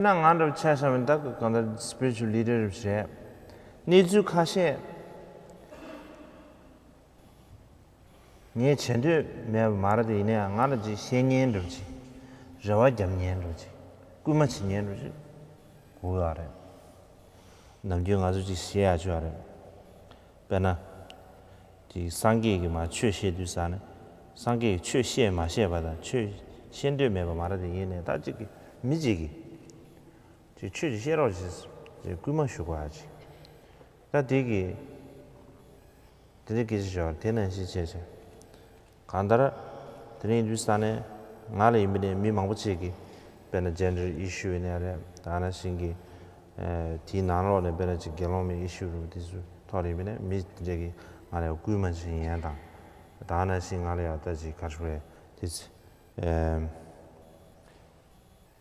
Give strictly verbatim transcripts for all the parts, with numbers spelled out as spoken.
ན་ང་འདྲ་བོ་ཆ་བཞག་པ་ཡིན་ན་ད་གང་ལྟར་spiritual leader་རེད། གནས་ཚུལ་ཁ་ཤས་ངས་བྱེད་འདོད་མེད་པ་མ་རེད་དེ། ཡིན་ན་ཡང་ང་ལ་ཅིག་བཤད་མཁན་འདྲ་བོ་ཅིག་རེ་བ་རྒྱབ་མཁན་འདྲ་བོ་ཅིག་སྐུལ་མ་བྱེད་མཁན་འདྲ་བོ་ཅིག་དགོས་ཡོད་རེད། ནམ་རྒྱུན་ང་ཚོ་ཅིག་བཤད་ཡག་ཅིག་ཡོད་རེད། དཔེར་ན། དེ་སངས་རྒྱས་ཀྱིས་མར་ཆོས་བཤད་དུས་ཙ་ན། སངས་རྒྱས་ཀྱིས་ཆོས་བཤད་མ་བཤད་པ་དང་ཆོས་བཤད་འདོད་མེད་པ་མ་རེད་དེ། ཡིན་ནའི་ད་ཅིག་གི་མི་ཅིག་གིས་ཅིག་ཆོས་ཅིག་བཤད་རོགས་བྱེད་ཅེས་སྐུལ་མ་ཞུ་དགོས་ཡ་ཅིག་ད་དེ་གི་དེ་འདྲའི་སྐད་ཆ་ཞོར་དེ་ནང་བཞིན་བྱས་བྱས། གང་ལྟར། དེ་རིང་དུས་ས་ནས་ང་ལ་ཡིན་པ་ནས་མི་མང་པོ་ཅིག་གིས་དཔེར་ན་gender issue་ཡིན་ནའི་རེད། ད་ནང་བཞིན་གྱི་དེའི་ནང་ལོགས་ནས་དཔེར་ན་ཅིག་དགེ་སློང་མའི་issue་རུ་དེ་ཚོའི་ཐོག་ལ་ཡིན་པ་ནས་མི་དེ་འདྲས་ཀྱིས་ང་ལ་ཡང་སྐུལ་མ་བྱེད་ཡན་དང་། ད་ནང་བཞིན་ང་ལ་ཡང་ད་ཅིག་ག་རེ་ཞུ་དགོས་རེད། དེ་ཚོ་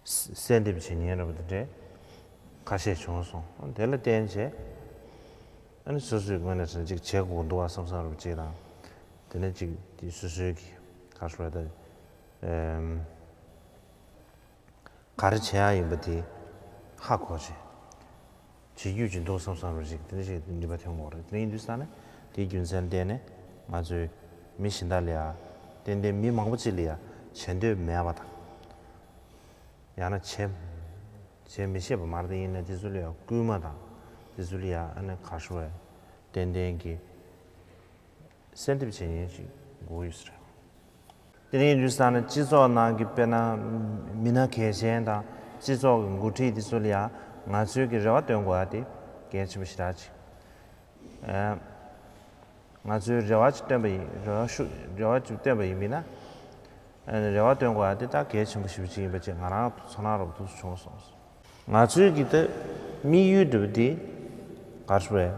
གསལ་འདེབས་བྱེད་མཁན་རེད་པ། དེ་འདྲས་ཁ་ཤས་བྱུང་སོང་། དེ་ལ་བརྟེན་བྱས་ཨ་ནི་སོ་སོའི་ངོས་ནས་ཅིག་བྱེད་དགོས་འདུག་བ་བསམ་བསམ་རུ་ཅིག་དང་། དེ་ནས་ཅིག་དེ་སོ་སོའི་གི་ག་རེ་ཞུ་དགོས་རེད། ད་ག་རེ་བྱེད་ཡག་ཡིན་པ་དེ་ཧ་གོ་བྱས། བྱེད་རྒྱུ་ཅིག་འདུག་བསམ་བསམ་རུ་ཅིག་དེ་འདྲ་ཞིག་ནུས་པ་ཐོན་གྱི་ཡོད་རེད། དེ་ཡིན་དུས་ཙ་ན་དེའི་རྒྱུ་མཚན་བརྟེན་ནས་ང་ཚོའི་མི་གཞན་དག་ལ་ཡ། ཏན་ཏན་མི་མང་པོ་ཅིག་ལ་ཡ་བྱེད་འདོད་མེད་པ་དང་། ཡང་ན་བྱེད་བྱེད་མི་ཤེས་པ་མ་རེད་དེ། ཡིན་ན་དེ་ཚོ་ལ་ཡ་སྐུལ་མ་དང་། དེ་ཚོ་ལ་ཡ་ཨ་ནི་ག་རེ་ཞུ་དགོས་རེད། ཏན་ཏན་གྱི་གསལ་འདེབས་བྱེད་མཁན་ཅིག་དགོས་ཡོད་ས་རེད། དེ་ནས་ཡིན་དུས་ཙ་ན་སྤྱི་ཚོགས་ནང་གི་དཔེར་ན་མི་སྣ་གལ་ཆེན་དང་སྤྱི་ཚོགས་ཀྱི་འགོ་ཁྲིད་དེ་ཚོ་ལ་ཡང་ང་ཚོའི་གི་རེ་བ་བཏོན་དགོས་ཡ་དེ་གལ་ཆེན་པོ་ཞེ་དྲག་ཅིག་ཨ། ང་ཚོའི་རེ་བ་ཅིག་བཏོན་པ་ཡིན། རེ་བ་ཞུ་རེ་བ་ཅིག་བཏོན་པ་ཡིན་མིན་ན། ཨ་ནི་རེ་བ་བཏོན་དགོས་ཡ་དེ་ད་གལ་ཆེན་པོ་ཞེ་པོ་ཅིག་ཡིན་པ་ཅིག་ང་རང་ཚོར་སྣང་རོབ་ཏུ་བྱུང་སོང་། ང་ཚོའི་གི་ད་དམིགས་ཡུལ་འདྲ་པོ་དེ་ག་རེ་ཞུ་དགོས་རེད།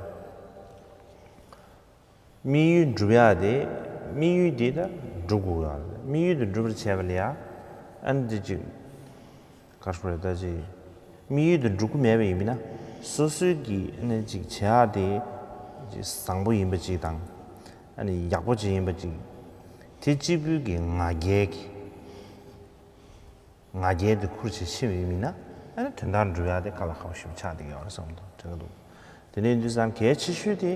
དམིགས་ཡུལ་འགྲུབ་ཡག་དེ། དམིགས་ཡུལ་དེ་ད་འགྲུབ་དགོས་ཡག་རེད། དམིགས་ཡུལ་དེ་འགྲུབ་པར་བྱས་པ་ལ་ཡ། ཨ་ནི་དེ་ཅིག་ག་རེ་ཞུ་དགོས་རེད། ད་ཅིག་དམིགས་ཡུལ་དེ་འགྲུབ་ཀྱི་མེད་པ་ཡིན་མིན་ན། སོ་སོའི་གི་ཨ་ནི་ཅིག་བྱེད་ཡག་དེ་ཅིག་བཟང་པོ་ཡིན་པ་ཅིག་དང་། ཨ་ནི་ཡག་པོ་ཅིག་ཡིན་པ་ཅིག་དེ་གཅིག་པུའི་གི་ང་རྒྱལ་གྱི། ང་རྒྱལ་དེ་ཁུར་བྱེད་ཤེས་པ་ཡིན་མིན་ན། ཨ་ནི་དོན་དག་འགྲུབ་ཡག་དེ་དཀའ་ལས་ཁག་པོ་ཞེ་པོ་ཆགས་བསྡད་ཀྱི་ཡོད་རེད་བསམ་གྱི་འདུག་དྲན་གྱི་འདུག་དེ་ནས་ཡིན་དུས་ཙང་གལ་ཆེ་ཤོས་དེ་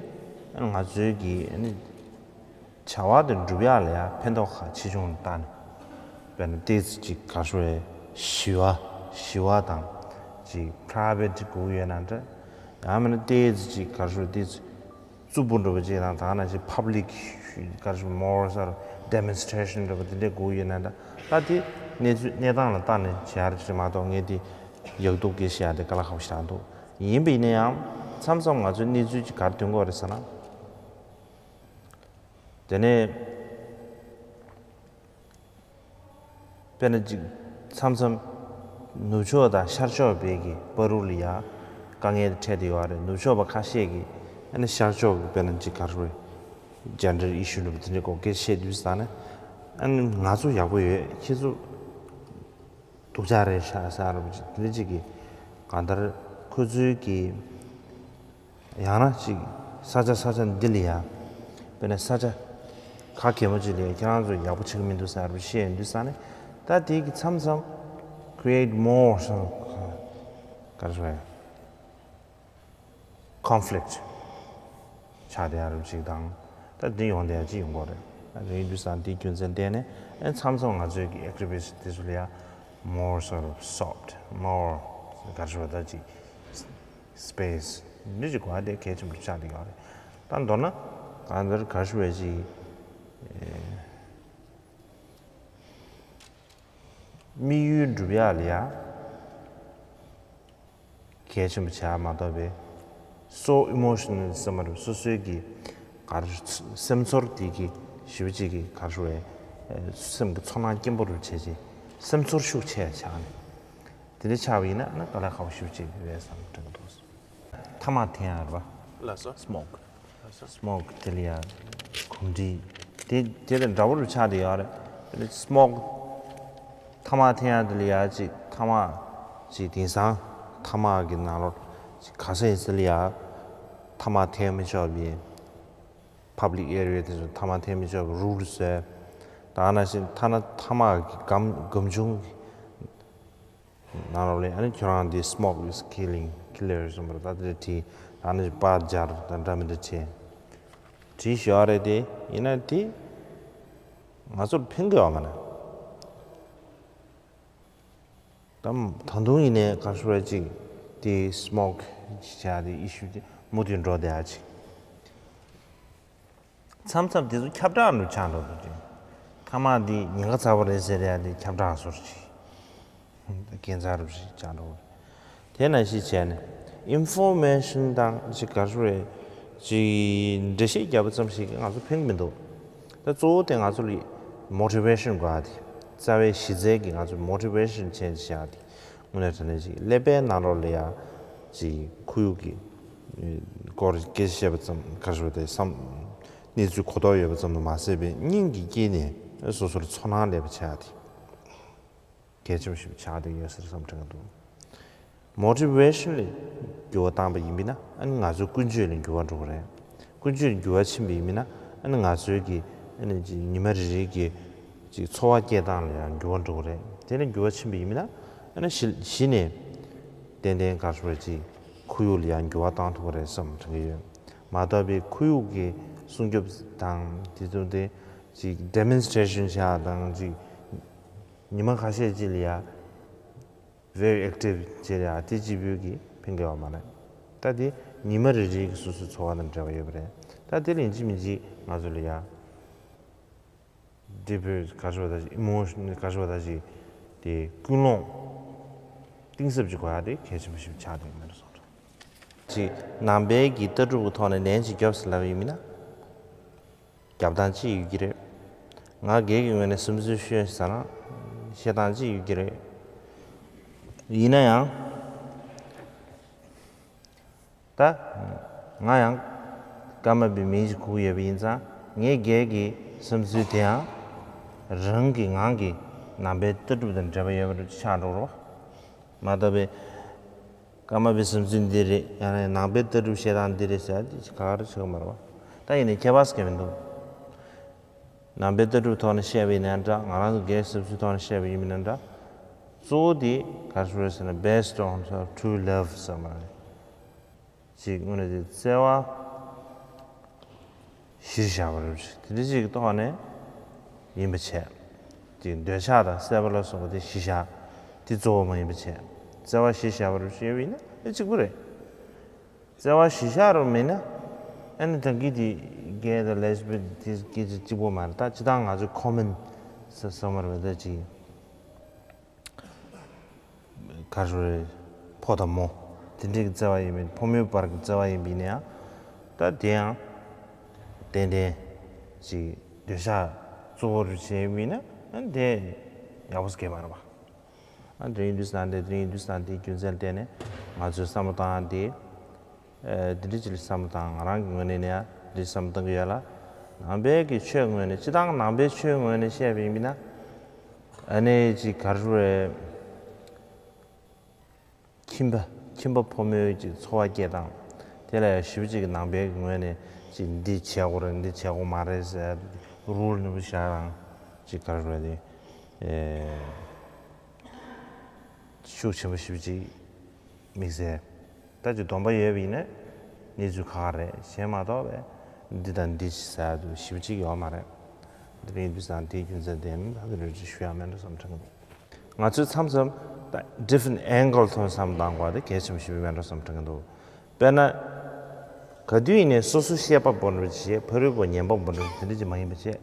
ཨ་ནི་ང་ཚོའི་གི་ཨ་ནི་བྱ་བ་དེ་འགྲུབ་ཡག་ལ་ཡ་ཕན་ཐོགས་ཁག་ཆེ་ཆུང་ལ་བལྟས་ནས། དཔེར་ན་ཏོག་ཙམ་ཅིག་ག་རེ་ཞུ་དགོས་རེད། ཞི་བ་ཞི་བ་དང་ཅིག་private་དགོས་ཡོད་ན་འདྲ། ཡང་མིན་ན་ཏོག་ཙམ་ཅིག་ག་རེ་ཞུ་དགོས་རེད། ཏོག་ཙམ་རྩུབ་པོ་འདྲ་པོ་ཅིག་དང་། ད་ག་ནང་བཞིན་public་ག་རེ་ཞུ་more sort of demonstration་འདྲ་པོ་དེ་འདྲས་དགོས་ཡོད་ན་འདྲ། ད་དེ་གནས་ཚུལ་གནས་སྟངས་ལ་བལྟས་ནས་བྱེད་ཡག་རེད་མ་གཏོགས། ངས་དེ་ཡག་སྡུག་སྐད་ཆ་བཤད་ཡག་དེ་དཀའ་ལས་ཁག་པོ་ཞིག་རེད་འདུག་ཡིན་པ་ཡིན་ན་ཡང་མཚམས་མཚམས་ང་ཚོའི་གནས་ཚུལ་ཅིག་ག་རེ་ཐོན་གྱི་ཡོད་རེད་ཟེར་ན། དེ་ནས། དཔེར་ན་ཅིག་མཚམས་མཚམས་ནུབ་ཕྱོགས་དང་ཤར་ཕྱོགས་བར་གྱི་བར་དུ་ལ་ཡ་དཀའ་ངལ་འཕྲད་བསྡད་ཡོད་རེད། ནུབ་ཕྱོགས་པ་ཁ་ཤས་ཀྱིས་ཨ་ནི་ཤར་ཕྱོགས་ཀྱི་དཔེར་ན་ཅིག་ག་རེ་ཞུ་དགོས་རེད། gender issue་འདྲ་པོ་དེ་འདྲའི་སྐོར་སྐད་ཆ་བཤད་དུས་ཙ་ན། ཨ་ནི་ང་ཚོ་ཡག་པོ་ཡོད། ཁྱེད་ཚོ་སྡུག་ཅག་རེད་ཤག་ཟེར་འདྲ་པོ་ཅིག་དེ་འདྲ་ཅིག་གིས་གང་ལྟར་ཁོ་ཚོའི་གི་ཡང་ན་ཅིག་ས་ཆ་ས་ཆ་འདི་ལ་ཡ། དཔེར་ན་ས་ཆ་ག་གེ་མོ་ཅིག་ལ་ཡ་ཁྱེད་རང་ཚོ་ཡག་པོ་བྱེད་ཀྱི་མི་འདུག་ཟེར་བཤད་ཡོང་དུས་ཙ་ན། ད་དེ་གི་མཚམས་མཚམས་create more some ག་རེ་ཞུ་དགོས་རེད། conflict་ཆགས་བསྡད་ཡག་འདྲ་པོ་ཅིག་དང་། ད་འདི་ཡོང་བསྡད་ཡག་ཅིག་ཡོང་གི་རེད། ད་དེ་ཡིན་དུས་ཙ་ན་དེའི་རྒྱུ་མཚན་བརྟེན་ནས་ཨ་མཚམས་མཚམས་ང་ཚོའི་གི་activist་དེ་ཚོ་ལ་ཡ་more sort of soft more་ག་རེ་ཞུ་དགོས་རེད། ད་ཅིག space་འདི་ཅིག་དགོས་ཡག་དེ་གལ་ཆེན་པོ་ཆགས་བསྡད་ཡོད་རེད། ད་མདོར་ན་གང་ལྟར་ག་རེ་ཞུ་དགོས་རེད། ཅིག་དམིགས་ཡུལ་འགྲུབ་ཡག་ལ་ཡ་གལ་ཆེན་པོ་བྱེད་ཡག་མ་གཏོགས་པའི་so emotional་བསམ་པ་རུ་སོ་སོའི་གི་ག་རེ་སེམས་ཚོར་དེ་གི་ཞེ་པོ་ཅིག་གི་ག་རེ་ཞུ་དགོས་རེད། སེམས་ཀྱི་ཚོར་སྣང་སྐྱེན་པོ་རུ་བྱས་རྗེས་སེམས་ཚོར་ཤུགས་ཆེ་ཆགས་ནས། དེ་འདྲ་ཆགས་པ་ཡིན་ན་ཨ་ནི་དཀའ་ལས་ཁག་པོ་ཞེ་པོ་ཅིག་རེད་བསམ་དྲན་གྱི་འདུག་ཐ་མག་འཐེན་ཡག་རེད་པ། ལགས་སོ། smoke། smoke་དེ་ལ་ཡ་གོམས་འདྲིས་དེ་དེ་དང་འདྲ་བོ་རུ་ཆགས་བསྡད་ཡོད་རེད། དེ་ལ་smoke་ཐ་མག་འཐེན་ཡག་དེ་ལ་ཡ་ཅིག་ཐ་མག་ཅིག་དེང་སང་ཐ་མག་གི་ནང་ལོགས་ཅིག་ག་ས་ཡིན་ས་ལ་ཡ་ཐ་མག་འཐེན་མི་ཆོག་པའི་public area་དེ་ཚོ་ཐ་མག་འཐེན་མི་ཆོག་པའི་rules་བཟོས། ད་ག་ནང་བཞིན་ཐ་ན་ཐ་མག་གི་སྒམ་སྒམ་ཆུང་གི་ནང་ལོགས་ལ་ཨ་ནི་ཁྱོད་རང་འདི་smoke is killing, killer གསུངས་པ་རེད། ད་དེ་འདྲ་བྲིས། ད་ནི་པར་སྦྱར་དང་འདྲ་མི་འདྲ་བྱས། བྲིས་ཞོར་རེད་དེ། ཡིན་ན་དེ་ང་ཚོར་ཕན་གི་ཡོད་མ་རེད། ད་ད་དུང་ཡིན་ནའི་ག་རེ་ཟེར་ཅིག་དེ་smoke བྱས་དེ་issue དེ་མུ་མཐུད་འགྲོ་བསྡད་ཡ་ཅིག་མཚམས་མཚམས་དེ་ཚོ་ཁྱབ་བསྒྲགས་འགྲོ་ཆགས་འགྲོ་འདུག་ཅིང་། ཐ་མག་འདི་ཉེན་ཁ་ཚ་པོ་རེད་ཟེར་ཡ་དེ་ཁྱབ་བསྒྲགས་སོར་ཅིག་ཁྱད་མཚར་རུ་ཞིག་ཆགས་འགྲོ་གི་རེད། དེ་ནང་བཞིན་བྱས་ནས་information དང་ཅིག་ག་རེ་ཟེར་ཅིག་འགྲེལ་བཤད་བརྒྱབ་པ་ཙམ་ཞིག་གིས་ང་ཚོ་ཕན་གི་མི་འདུག་ད་གཙོ་བོ་དེ་ང་ཚོ་ལ་motivation དགོས་ཡ་དེ། རྩ་བའི་གཞི་རྩའི་གི་ང་ཚོ་motivation change བྱ་ཡ་དེ། དངོས་གནས་དྲང་གནས་ཅིག་ཀླད་པའི་ནང་ལོགས་ལ་ཡ་ཅིག་ཁོར་ཡུག་གི་སྐོར་སྐད་ཆ་བཤད་པ་ཙམ་ག་རེ་ཟེར་དེ་བསམ་གནས་ཚུལ་གོ་རྟོགས་ཡོད་པ་ཙམ་དུ་མ་ཟད་པའི་སྙིང་གི་དཀྱིལ་ནས་སོ་སོར་ཚོར་སྣང་སླེབས་པ་བྱ་ཡ་དེ་གལ་ཆེན་པོ་ཞིག་ཆགས་བསྡད་ཡོད་ཟེར་བསམ་དྲན་གྱི་འདུག motivation ལ་འགྱུར་བ་བཏང་པ་ཡིན་པས་ན་ཨ་ནི་ང་ཚོའི་ཀུན་སྤྱོད་ལ་འགྱུར་བ་འགྲོ་གི་རེད། ཀུན་སྤྱོད་ལ་འགྱུར་བ་ཕྱིན་པ་ཡིན་པས་ན་ཨ་ནི་ང་ཚོའི་གི་ཨ་ནི་ཉི་མ་རེ་རེའི་གི་ཅིག་འཚོ་བ་སྐྱེལ་སྟངས་ལ་ཡང་འགྱུར་བ་འགྲོ་གི་རེད། དེ་ལ་འགྱུར་བ་ཕྱིན་པ་ཡིན་པས་ན་ཨ་ནི་གཞི་གཞི་ནས་ཏན་ཏན་ག་རེ་ཟེར་ཅིག་ཁོར་ཡུག་ལ་ཡང་འགྱུར་བ་བཏང་ཐུབ་ཀྱི་རེད་བསམ་དྲན་གྱི་ཡོད། མ་གཏོགས་པའི་ཁོར་ཡུག་གི་སྲུང་སྐྱོབ་དང་དེ་ཚོ་དེ་ཅིག་demonstration བྱ་དང་ཅིག་ཉི་མ་ཁ་ཤས་ཅིག་ལ་ཡ་very active བྱེད་ཡ་དེ་གཅིག་པུས་ཀྱིས་ཕན་གྱི་ཡོད་མ་རེད། ད་དེ་ཉི་མ་རེ་རེའི་གི་སོ་སོའི་འཚོ་བ་དང་འབྲེལ་བ་ཡོད་པ་རེད། ད་དེ་ལ་ཡིན་གཅིག་མིན་གཅིག་ང་ཚོ་ལ་ཡ་deep ག་རེ་ཟེར་བ་ད་ཅིག emotion ག་རེ་ཟེར་བ་ད་ཅིག་དེ་ཀུན་སློང་གཏིང་ཟབ་ཅིག་དགོས་ཡ་དེ་གལ་ཆེན་པོ་ཞིག་ཆགས་བསྡད་ཡོད་མེད་རེད་བསམ་རེད། ཅིག་ནང་པའི་གི་ལྟ་གྲུབ་ཀྱི་ཐོག་ནས་ལན་ཅིག་རྒྱོབ་ཟེར་ལབ་ཡིན་མིན་ན། རྒྱབ་སྟངས་གཅིག་ཡོད་ཀྱི་རེད། ང་སྒེར་གྱི་ངོས་ནས་བསམ་ཚུལ་ཤོད་ཟེར་ན་བཤད་སྟངས་གཅིག་ཡོད་ཀྱི་རེད། ཡིན་ན་ཡང་ད་ང་ཡང་ཀརྨ་པའི་མིང་ཞིག་གོ་གི་ཡོད་པ་ཡིན་ཙང་ངའི་སྒེར་གྱི་བསམ་ཚུལ་དེ་ཡང་རང་གི་ངང་གིས་ནང་པའི་ལྟ་གྲུབ་དང་འབྲེལ་བ་ཡོད་པ་ཆགས་འགྲོ་གི་རེད་བ། མ་གཏོགས་པའི་ཀརྨ་པའི་བསམ་ཚུལ་འདི་རེད། ཡང་ན་ནང་པའི་ལྟ་གྲུབ་བཤད་སྟངས་འདི་རེད་ཟེར་ཡ་འདི་ག་ག་རེ་བྱེད་ཀྱི་མ་རེད་བ། ད་ཡིན་ནའི་ཁྱད་པར་ཟེར་མཁན་མི་འདུག་ནང་པའི་ལྟ་གྲུབ་ཐོག་ནས་བཤད་པ་ཡིན་ན་འདྲ། ང་རང་ཚོ་སྒེར་བསམ་ཚུལ་ཐོག་ནས་བཤད་པ་ཡིན་ན་འདྲ། གཙོ་བོ་དེ་ག་རེ་ཟེར་ན་based on true love ཟེར་མ་རེད། ཅིག་དངོས་གནས་དེ་བརྩེ་བ་གཞིར་བཞག་པ་རེད། དེ་འདྲ་ཅིག་གི་ཐོག་ནས་ཡིན་པ་བྱས། ཅིག་འདོད་ཆགས་དང་སྲེད་པ་ལ་སོགས་པ་དེ་གཞིར་བཞག་དེ་གཙོ་བོ་མ་ཡིན་པ་བྱས། བརྩེ་བ་གཞིར་བཞག་པ་རེད་ཞེས་པ་ཡིན་ན་ཨེ་གཅིག་པུ་རེད། བརྩེ་བ་གཞིར་བཞག་རོགས་མེད་ན་ཨ་ནི་ད་གི་དེ་gay དང་lesbian དེ་གི་གཅིག་པུ་མ་རེད། ད་སྤྱིར་བཏང་ང་ཚོའི་common ཟེར་ཟེར་མ་རེད་པ། ད་ཅིག་ག་རེ་རེད། ཕོ་དང་མོ་དེ་འདྲའི་གི་བརྩེ་བ་ཡིན་པ་ཡིན། ཕོ་མོའི་བར་གྱི་བརྩེ་བ་ཡིན་པ་ཡིན་ན་ཡང་ད་དེ་ཡང་ཏན་ཏན་ཅིག་འདོད་ཆགས་གཙོ་བོར་བྱས་པ་ཡིན་ན་ཨ་དེ་ཡག་པོ་ཟེར་གྱི་མ་རེད་པ། ཨ་དེ་འདྲ་ཡིན་དུས་ཙང་དེ་དེ་འདྲ་ཡིན་དུས་ཙང་དེའི་རྒྱུ་མཚན་བརྟེན་ནས་ང་ཚོས་བསམ་བློ་བཏང་ཡ་དེ། ཨ་དེ་འདྲ་ཅིག་ལ་བསམ་བློ་བཏང་། ང་རང་གི་ངོས་ནས་ནས་ཡང་དེ་འདྲ་བསམ་བློ་བཏང་གི་ཡོད་ལ། ནང་པའི་གི་ཆོས་ངོས་ནས་སྤྱིར་བཏང་ནང་པའི་ཆོས་ངོས་ནས་བཤད་པ་ཡིན་ན། ཨ་ནི་ཅིག་ག་རེ་རེད། ཁྱིམ་པ་ཁྱིམ་པ་ཕོ་མོའི་ཅིག་འཚོ་བ་སྐྱེལ་སྟངས་དེ་ལ་ཞེ་པོ་ཅིག་གི་ནང་པའི་གི་ངོས་ནས་ཅིག་འདི་བྱེད་དགོས་རེད། འདི་བྱེད་དགོས་མ་རེད་ཟེར་rule ནི་བཞག་རང་ཅིག་ག་རེ་རེད་དེ། ཨེ་ཤུགས་ཆེན་པོ་ཞེ་པོ་ཅིག་དམིགས་བསལ། ད་ཅིག་སྡོམ་པ་ཡོད་པ་ཡིན་ན་གནས་ཚུལ་ཁག་ཁག་རེད། གཞན་མ་གཏོགས་པའི་འདི་དང་འདི་ཟེར་དུ་ཞེ་པོ་ཅིག་ཡོད་མ་རེད། འདི་རིང་འདི་སང་དེའི་རྒྱུ་མཚན་དེ་ནི་ད་དེ་རེད་ཅེས་ཞུ་ཡ་མེད་འགྲོ་བསམ་དྲན་གྱི་འདུག་ང་ཚོས་མཚམས་མཚམས་ད་different angle ཐོག་ནས་བསམ་བློ་གཏང་དགོས་པ་དེ་གལ་ཆེན་པོ་ཞིག་མེད་འགྲོ་བསམ་དྲན་གྱི་འདུག་དཔེར་ན། ག་དུས་ཡིན་ནའི་སོ་སོ་བཤད་པ་པོ་འདྲ་བྱས། ཕ་རོལ་པོ་ཉན་པ་པོ་འདྲ་དེ་འདྲ་ཅིག་མ་ཡིན་པ་བྱས།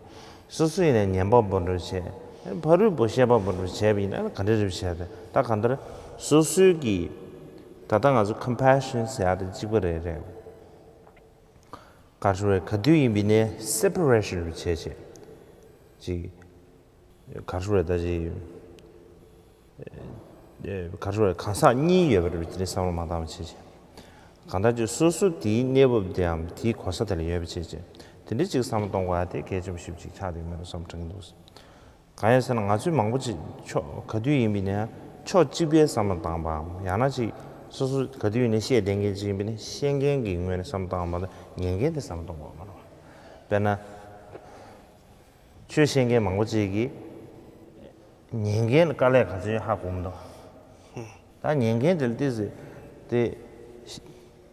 སོ་སོ་ཡིན་ནའི་ཉན་པ་པོ་འདྲ་བྱས། ཕ་རོལ་པོ་བཤད་པ་པོ་འདྲ་བྱས་པ་ཡིན་ན་ག་འདྲ་རེད་བྱས་ཏེ། ད་གང་ལྟར་སོ་སོའི་གི་ད་ལྟ་ང་ཚོ་compassion ཟེར་ཡ་དེ་གཅིག་པ་རེད་རེད། ག་རེ་རེད། ག་དུས་ཡིན་པ་ཡིན་ནའི་separation བྱས་བྱས། ཅིག་ག་རེ་རེད། ད་ཅིག་ག་རེ་རེད། གང་ཟག་གཉིས་ཡོད་པ་རེད། དེ་འདྲའི་བསམ་བློ་མ་བཏང་བ་བྱས་བྱས། གང་ལྟར་ཅིག་སོ་སོ་དེའི་གནས་བབ་དེའམ་དེའི་གོ་ས་དེ་ལ་ཡོད་པ་བྱས་བྱས། དེ་འདྲའི་ཅིག་བསམ་བློ་གཏོང་དགོས་ཡ་དེ་གལ་ཆེན་པོ་ཞེ་པོ་ཅིག་ཆགས་བསྡད་ཡོད་མེད་འགྲོ་བསམ་དྲན་གྱི་འདུག་གང་ཡིན་ཟེར་ན་ང་ཚོས་མང་པོ་ཅིག་ཕྱོགས་ག་དུས་ཡིན་པ་ཡིན་ནའི་ཕྱོགས་གཅིག་པའི་བསམ་བློ་བཏང་པའམ། ཡང་ན་ཅིག་སོ་སོ་ག་དུས་ཡིན་ནའི་བཤད་བསྡད་མཁན་ཅིག་ཡིན་པ་ཡིན་ན་བཤད་མཁན་གྱི་ངོས་ནས་བསམ་བློ་བཏང་བ་དང་ཉན་མཁན་དེ་བསམ་བློ་གཏོང་དགོས་མ་རེད། དཔེར་ན། ཆོས་བཤད་མཁན་མང་པོ་ཅིག་གིས་ཉན་མཁན་ལ་དཀའ་ལས་ག་ཚོད་ཧ་གོ་མི་འདུག་ད་ཉན་མཁན་དེ་ལ་ཏོག་ཙམ་དེ་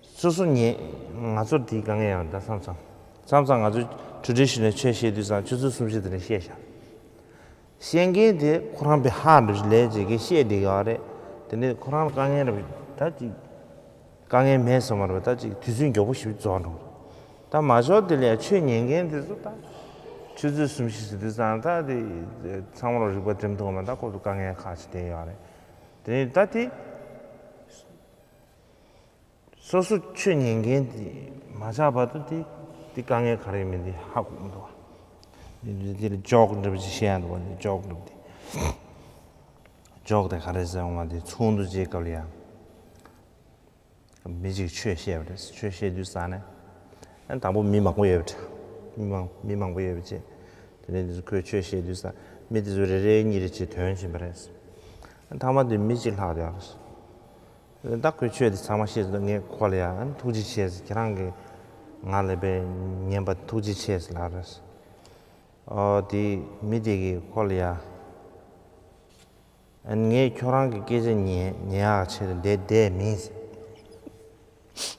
སོ་སོ་ཉན། ང་ཚོར་དེའི་དཀའ་ངལ་ཡང་ད་མཚམས་མཚམས་མཚམས་མཚམས་ང་ཚོ་ཊྲེ་ཌི་ཤི་ནལ་ཆོས་བཤད་དུས་ཙང་ཆུ་ཚོད་གསུམ་བཞི་དེ་ནས་བཤད་བཞག་བཤད་མཁན་དེ་ཁོ་རང་པའི་ཧ་འདྲ་ཞིག་ལས་བྱེད་ཀྱི་བཤད་བསྡད་ཡོད་རེད། དེ་ནས་ཁོ་རང་ལ་དཀའ་ངལ་རེད་ད་ཅིག་དཀའ་ངལ་མེད་སོང་བ་རེད་ད་ཅིག་དུས་ཚོད་མགྱོགས་པོ་ཞིག་རྫོགས་འགྲོ། ད་མ་ཤོར་དེ་ལས་ཆོས་ཉན་མཁན་དེ་ཚོ་ད་ཆུ་ཚོད་གསུམ་བཞི་ཟེར་དུས་ཙང་ད་དེ་ཚང་མ་ལ་རིག་པ་འགྲིམ་ཐུབ་མ་ད་ཁོ་ཚོ་དཀའ་ངལ་ཁག་ཅིག་བསྡད་ཡོད་རེད། དེ་ནས་ད་དེ། སོ་སོ་ཆོས་ཉན་མཁན་དེ་མ་ཆགས་བར་དུ་དེ་དེ་དཀའ་ངལ་ག་རེ་མིན་དེ་ཧ་གོ་མི་འདུག་བ། དེ་ལ་ཇོག་འདྲ་པོ་ཅིག་བཤད་ཡ་འདུག་བ། དེ་ཇོག་འདྲ་པོ་དེ་ཇོག་དེ་ག་རེ་ཟེར་འོང་བ། དེ་ཚོགས་འདུ་བྱེད་སྐབས་ལ་ཡང་མི་གཅིག་ཆོས་བཤད་པ་རེད། ཆོས་བཤད་དུས་ཙང་ནས་ཨ་དང་པོ་མི་མང་པོ་ཡོད་པ་འདྲ། མི་མང་མི་མང་པོ་ཡོད་པ་བྱས། དེ་ནས་དེ་ཚོ་ཁོས་ཆོས་བཤད་དུས་ཙང་མི་དེ་ཚོ་རེ་རེ་གཉིས་རེ་བྱས་ཐོན་བཞིན་པ་རེད། ཨ་མཐའ་མ་དེ་མི་གཅིག་ལྷག་བསྡད་ཡོད་རེད། ད་ཁོས་ཆོས་དེ་ཚང་མ་བཤད་ཚར་དུས་ངས་ཁོ་ལ་ཡང་ཐུགས་རྗེ་ཆེ་ཟེར། ཁྱེད་རང་གིས་ང་ལ་དཔེ་ཉན་པ་ཐུགས་རྗེ་ཆེ་ཟེར་ལབ་རེད། ཨོ་དེ་མི་དེ་གིས་ཁོ་ལ་ཡང་ངས་ཁྱོད་རང་གི་སྐད་ཆ་ཉན་ཉན་ཡག་ཆེད་དུ་བསྡད་བསྡད་མིན་ཟེར།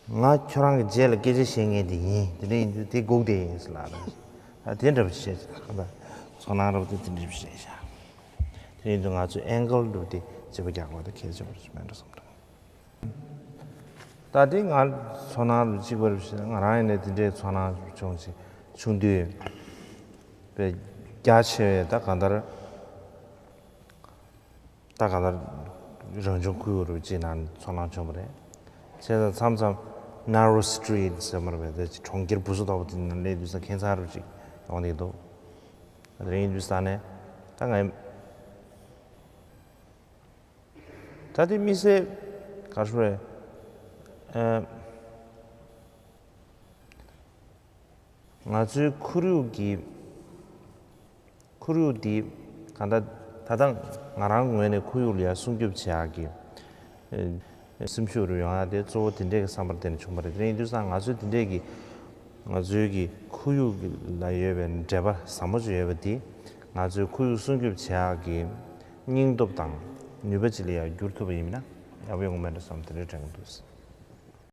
ང་ཁྱོད་རང་གི་རྗེས་ལ་སྐད་ཆ་བཤད་མཁན་དེ་ཡིན། དེ་འདྲ་ཡིན་དུས་དེ་སྒུག་བསྡད་ཡིན་ཟེར་ལབ་རེད། ད་དེ་འདྲ་པོ་བཤད་ཚོར་སྣང་འདྲ་པོ་དེ་དེ་འདྲ་པོ་བཤད་ཤག་དེ་ཡིན་དུས་ང་ཚོས་ཨེང་གལ་འདྲ་པོ་དེ་བརྗེ་པོ་རྒྱག་དགོས་ད་གལ་ཆེན་པོ་རེད་མེད་འགྲོ་བསམ་འདུག་ད་དེ་ང་ཚོར་སྣང་རུ་གཅིག་པ་རུ་ཞིག་ང་རང་ཡིན་ནའི་དེ་འདྲའི་ཚོར་སྣང་བྱུང་ཞིག་བྱུང་དུས་དཔེ་རྒྱ་ཆེ་བའི་ད་གང་ལྟར་ད་གང་ལྟར་རང་བྱུང་ཁོར་ཡུག་རུ་གཅིག་ནང་ཚོར་སྣང་བྱུང་བ་རེད། བྱས་ཙང་མཚམས་མཚམས་ནེ་རོ་སི་ཊི་རི་ཊི་ཟེར་མ་རེད་པས། ད་གྲོང་ཁྱེར་སྦུག་སུ་དོག་པོ་དེ་ནང་སླེབས་དུས་ཙང་ཁྱད་མཚར་རུ་གཅིག་ཡོང་བསྡད་འདུག་དེ་རིང་དུས་ཙང་ནས་ད་ང་ད་དེ་དམིགས་བསལ་ག་རེ་ཞུ་རེད། ཨ་ང་ཚོའི་ཁོར་ཡུག་གི་ཁོར་ཡུག་འདི་གང་ལྟར་ད་ལྟ་ང་རང་ངོས་ནས་ཁོར་ཡུག་ལ་ཡ་སྲུང་སྐྱོབ་བྱེད་ཡག་གི་ཨ་སེམས་ཤུགས་རུ་ཡོང་ཡག་དེ་གཙོ་བོ་དེ་འདྲས་ཀྱི་བསམ་པར་བརྟེན་ནས་བྱུང་བ་རེད། དེ་ཡིན་དུས་ཙང་ང་ཚོས་དེ་འདྲས་ཀྱི་ང་ཚོའི་གི་ཁོར་ཡུག་ལ་ཡོད་པའི་འབྲེལ་བ་ཟབ་མོ་ཅིག་ཡོད་པ་འདི་ང་ཚོའི་ཁོར་ཡུག་སྲུང་སྐྱོབ་བྱེད་ཡག་གི་སྙིང་སྟོབས་དང་ནུས་པ་ཅིག་ལ་ཡང་འགྱུར་ཐུབ་པ་ཡིན་ན་ཡག་པོ་ཡོང་གི་མེད་འགྲོ་བསམ་དེ་འདྲའི་དྲན་གྱི་འདུག